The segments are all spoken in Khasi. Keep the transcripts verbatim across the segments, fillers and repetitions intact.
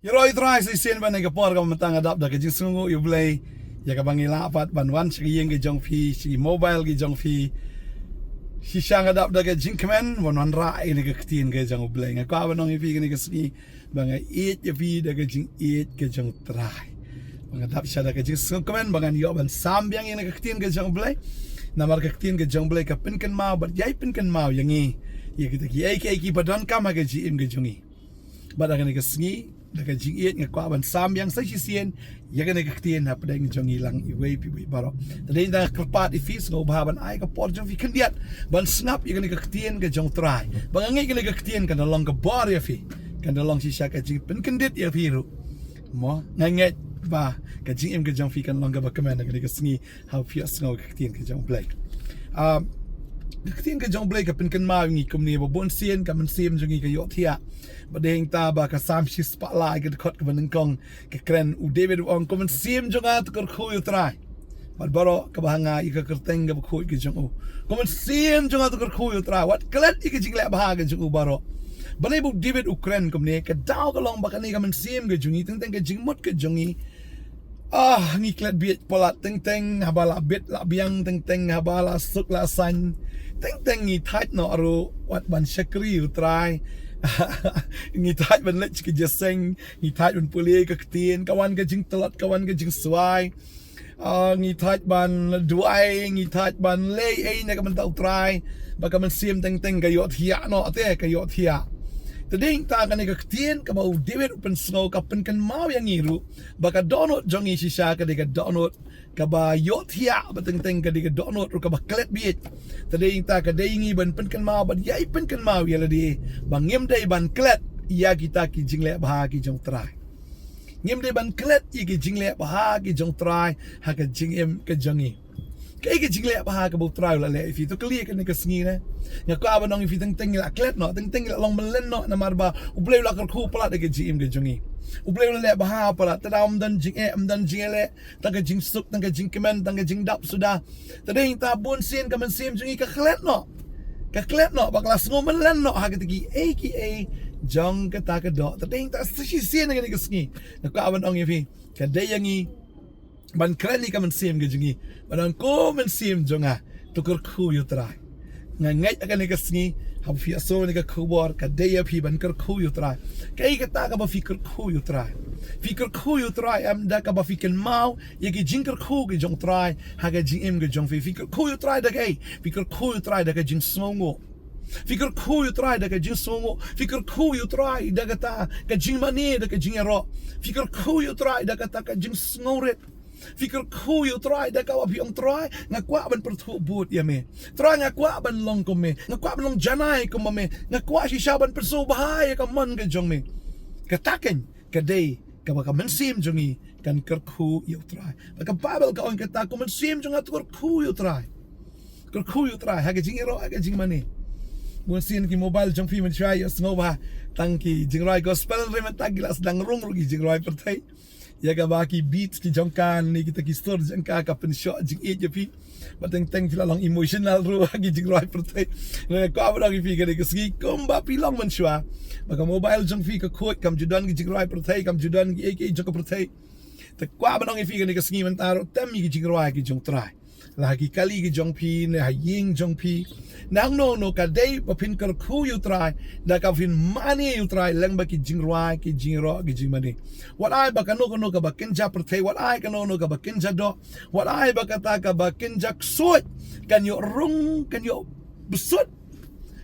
Ïaroh ïa u Trai sa shisien ban ïa ka por kaba mynta nga dap da ka jingsngewnguh ïa u Blei. Ïa kaba ngi lah pat ban wan sha ka ïing ka jong phi, sha ki mobile ki jong phi. Shisha nga dap da ka jingkmen ban wanrah ïa kane ka ktien ka jong u Blei. Nga kwah ban ong ïa phi kane ka sngi ba nga ïeit ïa phi da ka jingïeit ka jong u Trai. Ba nga dap shisha da ka jingsngewkmen ba ngan ïoh ban sam biang ïa kane ka ktien ka jong u Blei. Namar ka ktien ka jong u Blei ka pynkynmaw bad ïai pynkynmaw ïa ngi ïa kita kiei kiei kiba donkam ha ka jingim ka jong ngi. Bad ha kane ka sngi, da ka jingïeit nga kwah ban sam biang sa shisien ïa kane ka ktien hapdeng jong ngi lang iwei pa iwei baroh. Te dei na kyrpad ïa phi, sngewbha ban ai ka por jong phi khyndiat ban sngap ïa kane ka ktien ka jong u Trai. Ba nga ngeit kane ka ktien kan da long ka bor ïa phi, kan da long shisha ka jingpynkyndit ïa phi ruh. Mo, nga ngeit ba ka jingim ka jong phi kan long kaba kmen ha kane ka sngi haba phi ïohsngew ka ktien ka jong u Blei. Um, ka ktien ka jong u Blei ka pynkynmaw ïa ngi kumne ba bun sien ka mynsiem jong ngi ka ïohthiah. Bad dei hangta ba ka Salm shispah lai ka dkhot kaba nyngkong ka kren, u David u ong, ko mynsiem jong nga, to kyrkhu ïa u Trai. Bad baroh kaba ha nga, ïa ka kyrteng kaba khuid ka jong u. Ko mynsiem jong nga, to kyrkhu ïa u Trai. Wat klet ïa ka jingleh bha ka jong u baroh. Balei ba u David u kren kumne? Ka daw ka long ba kane ka mynsiem ka jong ngi, teng teng ka jingmut ka jong ngi, ah, ngi klet bieit palat, teng teng haba la bit la biang, teng teng haba la suk la saiñ, teng teng ngi thait noh ruh wat ban shakri ïa u Trai. Ngi thait ban leit sha ka jingïaseng, ngi thait ban pule ïa ka ktien, ka wan ka jingtlot, ka wan ka jingswai. Ah, ngi thait ban duwai, ngi thait ban leh ei na ka bynta u Trai. Ba ka mynsiem teng teng ka ïohthiah noh te, ka ïohthiah. Te dei hangta kane ka ktien kaba u David u pynsngew ka pynkynmaw ïa ngi ruh ba ka dohnud jong ngi shisha ka dei ka dohnud kaba ïohthiah, ba teng teng ka dei ka dohnud ruh kaba klet bieit. Te dei hangta ka dei ngi ban pynkynmaw, ban ïai pynkynmaw ïa lade ba ngim dei ban klet ïa kita ki jingleh bha ki jong u Trai. Ngim dei ban klet ïa ki jingleh bha ki jong u Trai ha ka jingim ka jong ngi. Kaei ka jingleh bha kaba u Trai u la leh ïa phi? To kylli kane ka sngi ne. Nga kwah ban ong ïa phi, teng teng ngi la klet noh, teng teng ngi la long mlien noh, namar ba u Blei u la kyrkhu palat ïa ka jingim ka jong ngi. U Blei u la leh bha palat, te da ym don jingeh, ym don jingeh leh, tang ka jingsuk, tang ka jingkmen, tang ka jingdap suda. Te dei hangta bun sien ka mynsiem jong ngi ka klet noh. Ka klet noh, ba ka la sngew mlien noh ha kita kiei kiei jong kata ka doh. Te dei hangta sa shisien ha kane ka sngi nga kwah ban ong ïa phi, ka dei ïa ngi ban kren ïa ka mynsiem ka jong ngi, ban ong, ko mynsiem jong nga, to kyrkhu ïa u Trai. Nga ngeit ha kane ka sngi haba phi ïohsngew ïa kane ka khubor, ka dei ïa phi ban kyrkhu ïa u Trai. Kaei kata kaba phi kyrkhu ïa u Trai? Phi kyrkhu ïa u Trai em da kaba phi kynmaw ïa ki jingkyrkhu ki jong u Trai ha ka jingim ka jong phi? Phi kyrkhu ïa u Trai da kaei? Phi kyrkhu ïa u Trai da ka jingsngewnguh. Phi kyrkhu ïa u Trai da ka jingsngewnguh. Phi kyrkhu ïa u Trai da kata ka jingmane, da ka jingïaroh. Phi kyrkhu ïa u Trai da kata ka jingsngewrit. Phi kyrkhu ïa u Trai da kaba phi ong, Trai, nga kwah ban pyrthuh bud ïa me. Trai, nga kwah ban long kum me. Nga kwah ban long janai kum me. Nga kwah shisha ban pynsngewbha ïa ka mon ka jong me. Kata keiñ ka dei kaba ka mynsiem jong ngi kan kyrkhu ïa u Trai. Ba ka Baibl ka ong, kata ko mynsiem jong nga, to kyrkhu ïa u Trai. Kyrkhu ïa u Trai ha ka jingïaroh, ha ka jingmane. Bun sien ki mobile jong phi mynshuwa ïohsngew bha tang ki jingrwai gospel, hynrei mynta ki la sdang rung ruh ki jingrwai pyrthei. Ïa kaba ki beat ki jong ka ne kita ki sur jong ka ka pynshoh jingïeit ïa phi. Ba teng teng phi la long emotional ruh ha ki jingrwai pyrthei. Nga kwah ban ong ïa phi kane ka sngi, kumba phi long mynshuwa, ba ka mobile jong phi ka khuid, kam ju don ki jingrwai pyrthei, kam ju don kiei kiei jong ka pyrthei. Te kwah ban ong ïa phi kane ka sngi, mynta ruh tem ïa ki jingrwai ki jong u Trai. La ha ki kali ki jong phi, ne ha ïing jong phi, ne hangno hangno, ka dei ba phin kyrkhu ïa u Trai da kaba phin mane ïa u Trai lyngba ki jingrwai, ki jingïaroh, ki jingmane. Wat ai ba kano kano kaba kynja pyrthei, wat ai kano kano kaba kynja doh, wat ai ba kata kaba kynja ksuid kan ïoh rung, kan ïoh bsut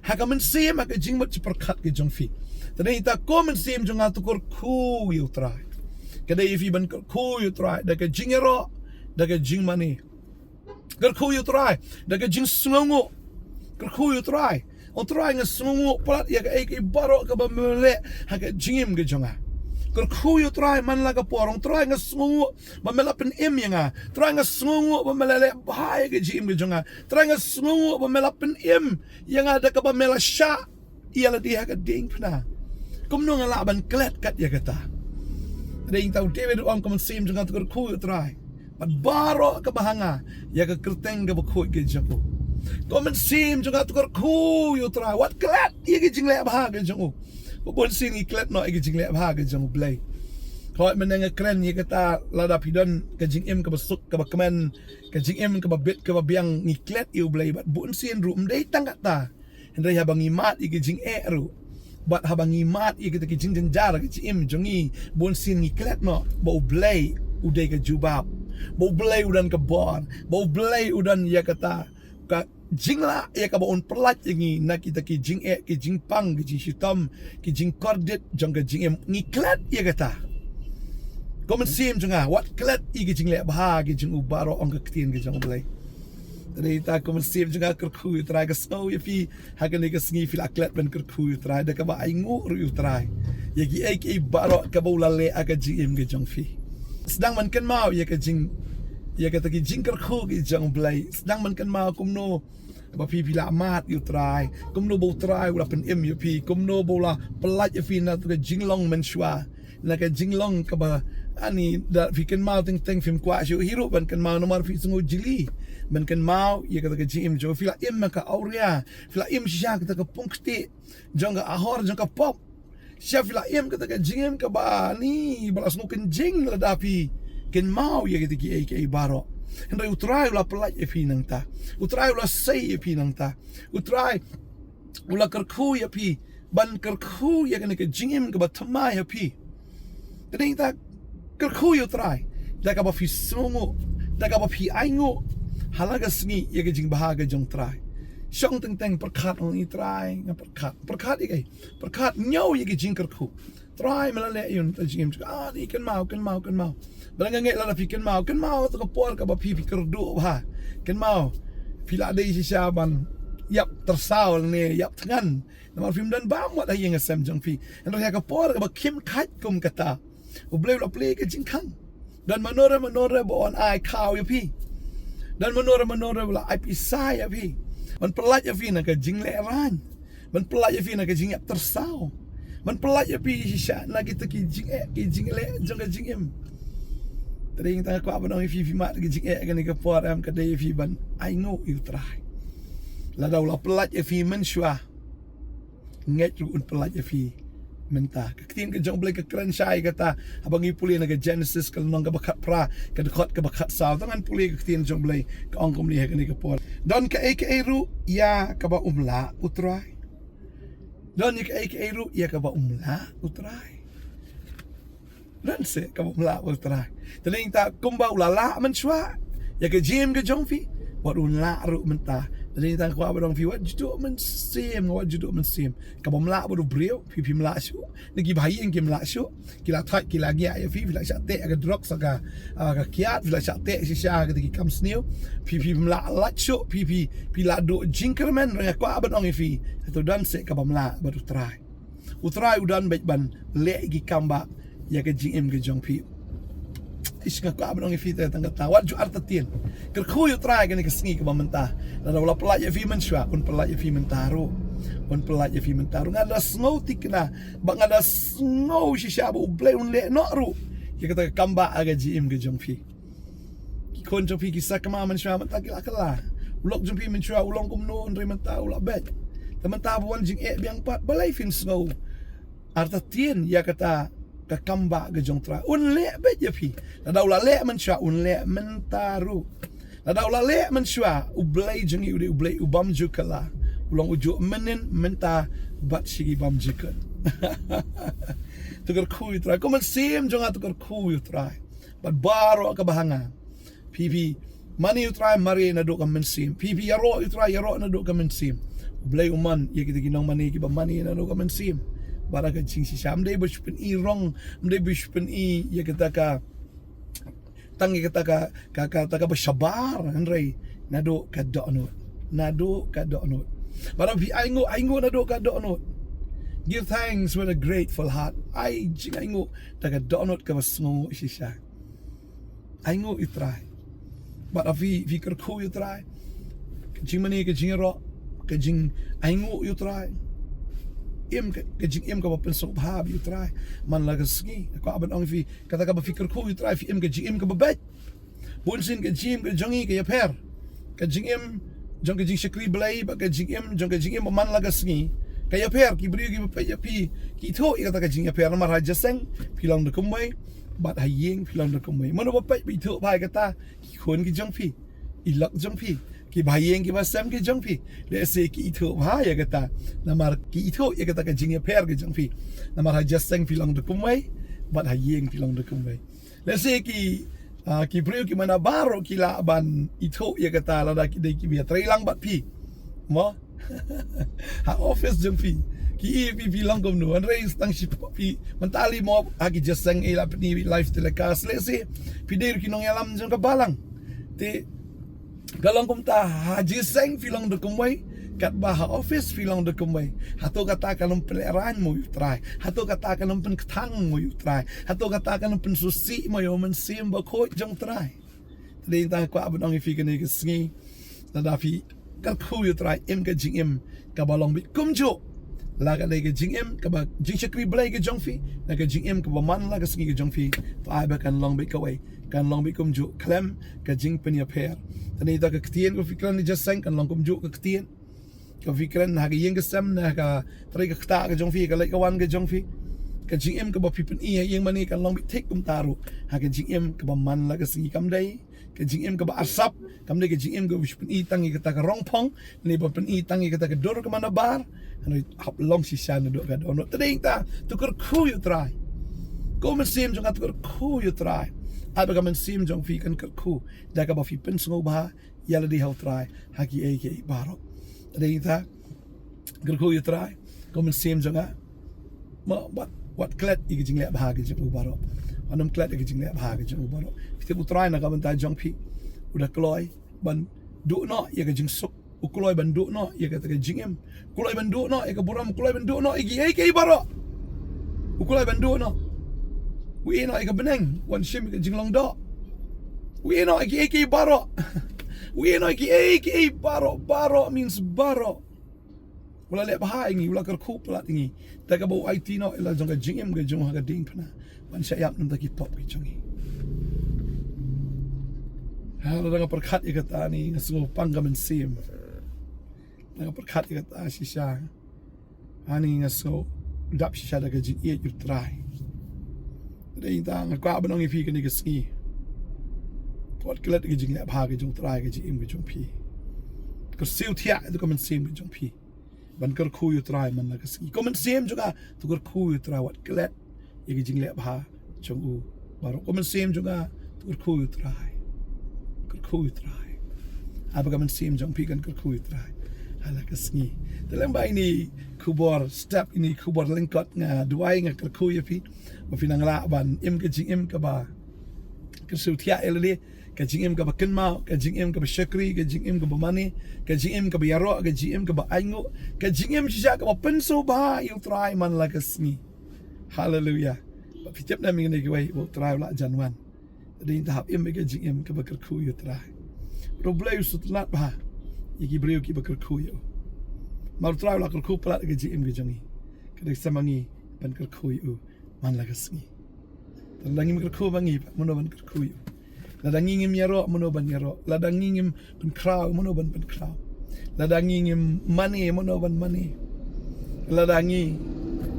ha ka mynsiem, ha ka jingmut jingpyrkhat ka jong phi. Te dei hangta, ko mynsiem jong nga, to kyrkhu ïa u Trai. Ka dei ïa phi ban kyrkhu ïa u Trai da ka jingïaroh, da ka jingmane. Kyrkhu ïa u Trai da ka jingsngewnguh. Kyrkhu ïa u Trai. O Trai, nga sngewnguh palat ïa kaei kaei baroh kaba me leh ha ka jingim ka jong nga. Kyrkhu ïa u Trai man la ka por. O Trai, nga sngewnguh ba me la pynim ïa nga. Trai, nga sngewnguh ba me la leh bha ïa ka jingim ka jong nga. Trai, nga sngewnguh ba me la pynim ïa nga da kaba me la shah ïa lade ha ka diengphna. Kumno nga lah ban klet kat ïa kata? Te dei hangta u David u ong, ko mynsiem jong nga, to kyrkhu ïa u Trai bad baroh kaba ha nga, ïa ka kyrteng kaba khuid ka jong u. Ko mynsiem jong nga, to kyrkhu ïa u Trai, wat klet ïa ka jingleh bha ka jong u. Ba bun sien ngi klet noh ïa ka jingleh bha ka jong u Blei. Hooid, mynne nga kren ïa kata, lada phi don ka jingim kaba suk, kaba kmen, ka jingim kaba bit, kaba biang, ngi klet ïa U Blei bad bun sien ruh ym dei tang kata. Hynrei haba ngi mad ïa ka jingeh ruh, bad haba ngi mad ïa kita ki jingjynjar ka jingim jong ngi, bun sien ngi klet noh ba U Blei u dei ka jubab, ba U Blei u don ka bor, ba U Blei u don ïa kata ka jinglah ïa kaba un pyllait ïa ngi na kita ki jingeh, ki jingpang, ki jingshitom, ki jingkordit jong ka jingim. Ngi klet ïa kata. Ko mynsiem jong nga, wat klet ïa ki jingleh bha ki jong u baroh, ong ka ktien ka jong U Blei. Te dei ta ko mynsiem jong nga, kyrkhu ïa U Trai. Ka sngew ïa phi ha kane ka sngi phi la klet ban kyrkhu ïa U Trai da kaba ainguh ruh ïa U Trai ïa kiei kiei baroh kaba u la leh ha ka jingim ka jong phi. Sdang ban kynmaw ïa ka jing, ïa kata ki jingkyrkhu ki jong U Blei. Sdang ban kynmaw kumno ba phi, phi la mad ïa U Trai, kumno ba U Trai u la pynim ïa phi, kumno ba u la pyllait ïa phi na ka jinglong mynshuwa, na ka jinglong kaba, ani, da phi kynmaw teng teng phim kwah shuh hi ruh ban kynmaw namar phi sngew jli ban kynmaw ïa kata ka jingim jong phi. La im ha ka awria, phi la im shisha kata ka pung ktieh jong ka ahor jong ka pop. Shisha phi la im kata ka jingim kaba, ani, ba la sngew kynjing lada phi kynmaw ïa kita kiei kiei baroh. Hynrei U Trai u la pyllait ïa phi nangta. U Trai u la sei ïa phi nangta. U Trai u la kyrkhu ïa phi, ban kyrkhu ïa kane ka jingim kaba thymmai ha phi. Te dei ta, kyrkhu ïa U Trai da kaba phi sngewnguh, da kaba phi ainguh ha la ka sngi ïa ka jingbha ka jong U Trai. Shong teng teng, pyrkhat, ong i Trai, nga pyrkhat. Pyrkhat ïa kaei? Pyrkhat, ñiew ïa ka jingkyrkhu. Trai, me la leh ïa u na ka jingim jong nga. Ani, kynmaw, kynmaw, kynmaw. Ba la nga ngeit lada phi kynmaw, kynmaw ta ka por kaba phi, phi kyrduh bha. Kynmaw, phi la dei shisha ban ïap tyrsaw lane ïap thngan. Namar phim don bam wat ha ïing ha sem jong phi. Hynrei ha ka por kaba khim khait kum kata, U Blei u la plie ka jingkhang. Don mano re mano re ba un ai khaw ïa phi. Don mano re mano re ba la ai pisa ïa phi, ban pyllait ïa phi na ka jinglehrain, ban pyllait ïa phi na ka jingïap tyrsaw, ban pyllait ïa phi shisha na kita ki jingeh, ki jingleh jong ka jingim. Te dei tang nga kwah ban ong ïa phi, phi mad ka jingeh kane ka por, em, ka dei ïa phi ban ainguh ïa U Trai. Lada u la pyllait ïa phi mynshuwa, ngeit ruh un pyllait ïa phi mynta. Ka ktien ka jong U Blei ka kren shai kata, haba ngi pule na ka Genesis ka lynnong kaba khatphra, ka dkhot kaba khatsaw. Tang ngan pule ka ktien jong U Blei, ka ong kumne ha kane ka por: Don kaei kaei ruh ïa kaba um lah, U Trai? Don ïa kaei kaei ruh ïa kaba um lah, U Trai? Don seh kaba um lah, U Trai. Te dei ta, kumba u la lah mynshuwa ïa ka jingim ka jong phi, wat un lah ruh mynta. Te dei ta, kwah ban ong ïa phi, wat ju duh mynsiem, wat ju duh mynsiem. Kaba um lah bad u briew, phi phim lah shuh. Na ki bahaïing kim lah shuh. Ki la thait, ki la ngiah ïa phi, phi la shah teh ka drugs, ka, ah, ka kiad, phi la shah teh shisha kita ki kam sniew. Phi, phim lah lait shuh, phi, phi, phi la duh jingkyrmen. Nga kwah ban ong ïa phi, hato don seh kaba um lah bad U Trai? U Trai u don beit ban leh ki kam bah ïa ka jingim ka jong phi. Ish, nga kwah ban ong ïa phi te tang kata, wat ju artatien. Kyrkhu ïa U Trai kane ka sngi kaba mynta. Lada u la pyllait ïa phi mynshuwa, un pyllait ïa phi mynta ruh. Un pyllait ïa phi mynta ruh. Nga da sngew thikna, bad nga da sngew shisha ba U Blei un leh noh ruh ïa kata ka kam bah ha ka jingim ka jong phi. Ki khun jong phi ki sakma mynshuwa mynta ki la kylla. U lok jong phi mynshuwa u long kumno, hynrei mynta u la beit. Te mynta ba wan jingeh biang pat, balei phin sngew? Artatien ïa kata ka kam bah ka jong U Trai. Un leh beit ïa phi. Lada u la leh mynshuwa, un leh mynta ruh. Lada u la leh mynshuwa, U Blei jong ngi u dei U Blei u bym ju kylla. U long ujuh mynnin, mynta bad shi ki bymjukut. To kyrkhu ïa U Trai. Ko mynsiem jong nga, to kyrkhu ïa U Trai bad baroh kaba ha nga. Phi, phi mane ïa U Trai, mane naduh ka mynsiem. Phi, phi ïaroh ïa U Trai, ïaroh naduh ka mynsiem. U Blei u mon ïa kita ki nongmane kiba mane naduh ka mynsiem. Bad ha ka jingshisha, ym dei ba shu pyni rong, ym dei ba shu pyni ïa kata ka, tang ïa kata ka, ka, kata kaba shabar, hynrei naduh ka dohnud. Naduh ka dohnud. Bad haba phi ainguh, ainguh naduh ka dohnud. Give thanks with a grateful heart. Ai jingainguh da ka dohnud kaba sngewnguh shisha. Ainguh ïa U Trai. Bad haba phi, phi kyrkhu ïa U Trai, ka jingmane, ka jingïaroh, ka jingainguh ïa U Trai, im ka, ka jingim kaba pynsngewbha bad U Trai man la ka sngi. Nga kwah ban ong ïa phi, kata kaba phi kyrkhu ïa U Trai, phi im ka jingim kaba beit. Bunsien ka jingim ka jong ngi ka ïapher. Ka jingim jong ka jingshakri Blei bad ka jingim jong ka jingim ba man la ka sngi Ka ïapher, ki briew kiba peit ïa phi ki ithuh ïa kata ka jingïapher, namar ha jingïaseng phi long da kumwei bad ha ïing phi long da kumwei. Mano ba peit ba ithuh bha ïa kata? Ki khun ki jong phi, i lok jong phi, kiba ha ïing kiba sem ki jong phi. Lehse ki ithuh bha ïa kata, namar ki ithuh ïa kata ka jingïapher ki jong phi. Namar ha jingïaseng phi long da kumwei bad ha ïing phi long da kumwei. Lehse ki, ah, ki briew kiba nabar ruh ki lah ban ithuh ïa kata lada ki dei kiba ïatreilang bad phi, mo. Ha office jong phi, ki i phi phi long kumno, hynrei tang shi phi, mynta lei mo ha ki jingïaseng i la pyni live telecast. Lehse phi dei ruh ki nongïalam jong ka balang. Te ka long kumta, ha jingïaseng phi long da kumwei, katba ha office phi long da kumwei. Hato kata kan ym pynlehraiñ mo ïa u Trai? Hato kata kan ym pynkthang mo ïa u Trai? Hato kata kan ym pynsngewsih mo ïa u Mynsiem Bakhuid jong u Trai? Te dei tang kwah ban ong ïa phi kane ka sngi, lada phi kyrkhu ïa u Trai, im ka jingim kaba long beit kumjuh. La ka dei ka jingim kaba jingshakri Blei ka jong phi, na ka jingim kaba man la ka sngi ka jong phi, to ai ba kan long beit kawei, kan long beit kumjuh khlem ka jingpynïapher. Te dei tang ka ktien kaba phi kren ha jingïaseng kan long kumjuh ka ktien kaba phi kren ha ka ïing ka sem, na ka trei ka ktah ka jong phi, ka leit ka wan ka jong phi. Ka jingim kaba phi pyni ha ïing mane kan long beit thik kumta ruh ha ka jingim kaba man la ka sngi. Kam dei ka jingim kaba arsap, kam dei ka jingim kaba phi pyni tang ïa kata ka rong phong, ne ba pyni tang ïa kata ka dur kaba nabar. Hynrei hap long shisha naduh ka dohnud. Te dei tang, to kyrkhu ïa u Trai. Ko mynsiem jong nga, to kyrkhu ïa u Trai. Ai ba ka mynsiem jong phi kan kyrkhu da kaba phi pynsngewbha ïa lade ha u Trai ha kiei kiei baroh. Te dei tang, kyrkhu ïa u Trai, ko mynsiem jong nga. Mo, wat, wat klet ïa ka jingleh bha ka jong u baroh. Wat nym klet ïa ka jingleh bha ka jong u baroh. Phi tip u Trai na ka bynta jong phi u da kloi ban duh noh ïa ka jingsuk. U kloi ban duh noh ïa kata ka jingim. U kloi ban duh noh ïa ka burom, u kloi ban duh noh ïa kiei kiei baroh. U kloi ban duh noh. U ïeh noh ïa ka bneng, wan shim ïa ka jinglong doh. U ïeh noh ïa kiei kiei baroh. U ïeh noh ïa kiei kiei baroh, baroh means baroh. U la leh bha ïa ngi, u la kyrkhu palat ïa ngi. Te kaba u aiti noh ïa la jong ka jingim ka jong u ha ka diengphna, ban shah ïap na ka bynta ki pop ki jong ngi. Ha, lada nga pyrkhat ïa kata, ani nga sngew pang ka mynsiem. Lada nga pyrkhat ïa kata shisha, ani nga sngew dap shisha da ka jingïeit ïa u Trai. Te dei tang, nga kwah ban ong ïa phi kane ka sngi, wat klet ïa ka jingleh bha ka jong u Trai ha ka jingim ka jong phi. Kyrsiew thiah ïa ka mynsiem ka jong phi ban kyrkhu ïa u Trai man la ka sngi. Ko mynsiem jong nga, to kyrkhu ïa u Trai, wat klet ïa ka jingleh bha jong u baroh. Ko mynsiem jong nga, to kyrkhu ïa u Trai. Kyrkhu ïa u Trai. Ai ba ka mynsiem jong phi kan kyrkhu ïa u Trai ha la ka sngi. Te lem bad ine i khubor step, ine i khubor lyngkot, nga duwai, nga kyrkhu ïa phi ba phin nang lah ban im ka jingim kaba kyrsiew thiah ïa lade, ka jingim kaba kynmaw, ka jingim kaba shakri, ka jingim kaba mane, ka jingim kaba ïaroh, ka jingim kaba ainguh, ka jingim shisha kaba pynsngewbha ïa u Trai man la ka sngi. Haleluya. Ba phi tip ne em ïa kane kawei, ba u Trai u la jan wan. Te dei tang, hap im ïa ka jingim kaba kyrkhu ïa u Trai. Ba U Blei u sngewtynnat bha ïa ki briew kiba kyrkhu ïa u. Namar u Trai u la kyrkhu palat ïa ka jingim ka jong ngi. Ka dei sa ma ngi ban kyrkhu ïa u man la ka sngi. Te lada ngim kyrkhu ma ngi, mano ban kyrkhu ïa u? Lada ngi ngim ïaroh, mano ban ïaroh? Lada ngi ngim pynkhraw, mano ban pynkhraw? Lada ngi ngim mane, mano ban mane? Lada ngi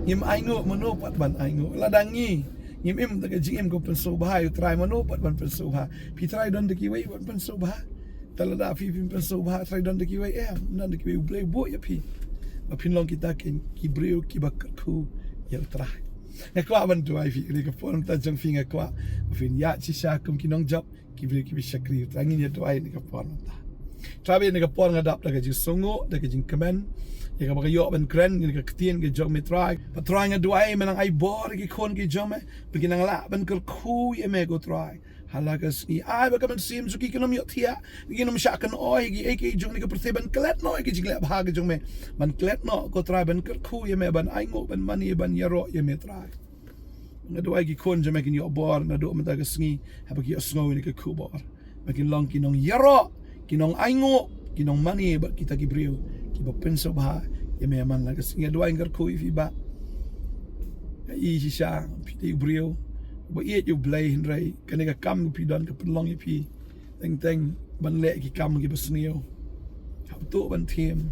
ngim ainguh, mano pat ban ainguh? Lada ngi ngim im da ka jingim kaba pynsngewbha ïa u Trai, mano pat ban pynsngewbha? Phi trai don da kiwei ban pynsngewbha? Te lada phi, phim pynsngewbha, trai don da kiwei? Em, don da kiwei. U Blei u buh ïa phi ba phin long kita ki, ki briew kiba kyrkhu ïa u Trai. Nga kwah ban duwai ïa phi kane ka por mynta, jong phi nga kwah ba phin ïaid shisha kum ki nongjop, ki briew kiba shakri u Trai. Ngin ïa duwai ïa kane ka por mynta. Trai, ïa kane ka por nga dap da ka jingsngewnguh, da ka jingkmen ïa kaba nga ïoh ban kren ïa ka ktien ka jong me, Trai. Bad Trai, nga duwai me nang ai bor ïa ki khun ki jong me ba kin nang lah ban kyrkhu ïa me, ko Trai, ha la ka sngi. Ai ba ka mynsiem jong ki kan ym ïohthiah, kin ym shah kynnoh ïa kiei kiei jong kane ka pyrthei, ban klet noh ïa ka jingleh bha ka jong me, ban klet noh, ko Trai, ban kyrkhu ïa me, ban ainguh, ban mane, ban ïaroh ïa me, Trai. Nga duwai ki khun jong me kin ïoh bor naduh mynta ka sngi haba ki ïohsngew ïa kane ka khubor, ba kin long ki nongïaroh, ki nongainguh, ki nongmane bad kita ki briew kiba pynsngewbha ïa me man la ka sngi. Nga duwai, nga kyrkhu ïa phi Bah. Nga i shisha phi dei u briew uba ïeit ïa U Blei, hynrei kane ka kam ka phi don ka pynlong ïa phi teng teng ban leh ki kam kiba sniew. Hap tuh ban thiem.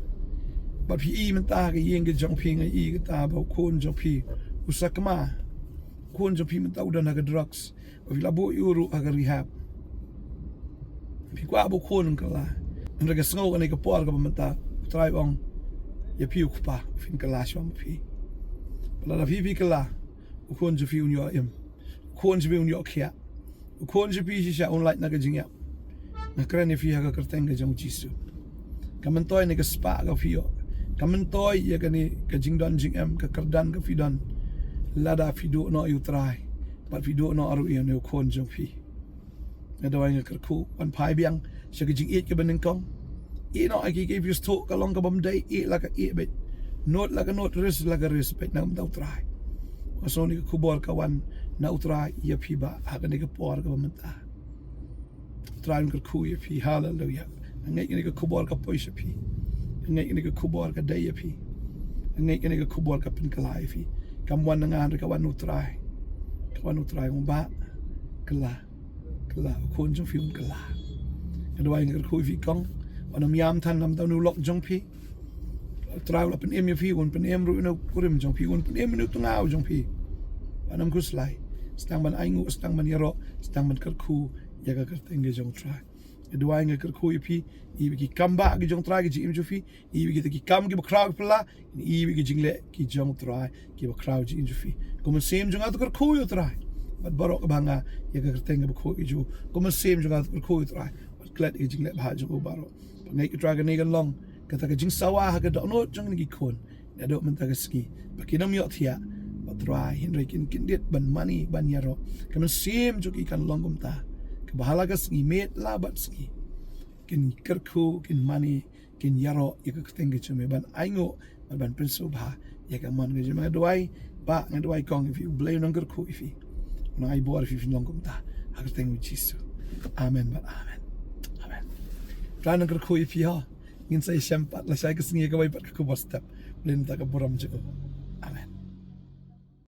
Bad phi i mynta ha ka ïing ka jong phi, nga i kata ba u khun jong phi u sa kma. U khun jong phi mynta u don ha ka drugs. Bad phi la buh ïa u ruh ha ka rehab. Phi kwah ba u khun un kylla. Hynrei ka sngew kane ka por kaba mynta, U Trai u ong ïa phi, u kpa, phin kylla shuwa ma phi. Bad lada phi phi kylla, u khun jong phi un ïoh im. U khun jong phi un ïoh khiah. U khun jong phi shisha un lait na ka jingïap. Nga kren ïa phi ha ka kyrteng ka jong U Jisu. Ka myntoi ne ka spah ka phi ïoh, ka myntoi ïa kane ka jingdon jingem, ka kyrdan ka phi don, lada phi duh noh ïa U Trai bad phi duh noh ruh ïa une u khun jong phi. Nga duwai, nga kyrkhu, wan phai biang sha ka jingïeit kaba nyngkong. Ïeh noh ïa ki, ki phi sngewthuh ka long ka bym dei, ïeh la ka ïeh beit, nud la ka nud, risk la ka risk beit, namar U Trai. Nga sngew kane ka khubor ka wan na U Trai ïa phi bah ha kane ka por kaba mynta. U Trai, nga kyrkhu ïa phi. Haleluya. Nga ngeit kane ka khubor ka poi sha phi. Nga ngeit kane ka khubor ka dei ïa phi. Nga ngeit kane ka khubor ka pynkylla ïa phi. Kam wan na nga hynrei ka wan na U Trai. Ka wan na U Trai, u ong, bah, kylla. Kylla, u khun jong phi un kylla. Nga duwai, nga kyrkhu ïa phi kong. Wat nym ïam than namar une u lok jong phi. U Trai u la pynim ïa phi, un pynim ruh ïa une u kurim jong phi, un pynim ïa une u tnga jong phi. Wat nym khuslai. Sdang ban ainguh, sdang ban ïaroh, sdang ban kyrkhu ïa ka kyrteng ka jong U Trai. Nga duwai, nga kyrkhu ïa phi, ïa ki kam bah ki jong U Trai ha ka jingim jong phi, ïa kita ki kam kiba khraw ki pla, ïa ki jingleh ki jong U Trai kiba khraw ha ka jingim jong phi. Ko Mynsiem jong nga, to kyrkhu ïa U Trai bad baroh kaba ha nga, ïa ka kyrteng kaba khuid ka jong U. Ko Mynsiem jong nga, to kyrkhu ïa U Trai bad klet ïa ka jingleh bha jong U baroh. Nga ngeit, U Trai, kane kan long kata ka jingsawa ha ka dohnud jong kine ki khun naduh mynta ka sngi, ba kin ym ïohthiah, ba Trai, hynrei kin kyndit ban mane ban ïaroh. Ka mynsiem jong ki kan long kumta, kaba ha la ka sngi, miet la bad sngi, kin kyrkhu, kin mane, kin ïaroh ïa ka kyrteng ka jong me, ban ainguh bad ban pynsngewbha ïa ka mon ka jong me. Nga duwai, bah, nga duwai kong ïa phi, U Blei un nang kyrkhu ïa phi, un nang ai bor ïa phi, phin long kumta, ha ka kyrteng U Jisu. Amen bad amen. Amen. U Trai un nang kyrkhu ïa phi ho. Ngin sa ïashem pat lashai ka sngi ha kawei pat ka khubor step. Lem da ka burom jong U.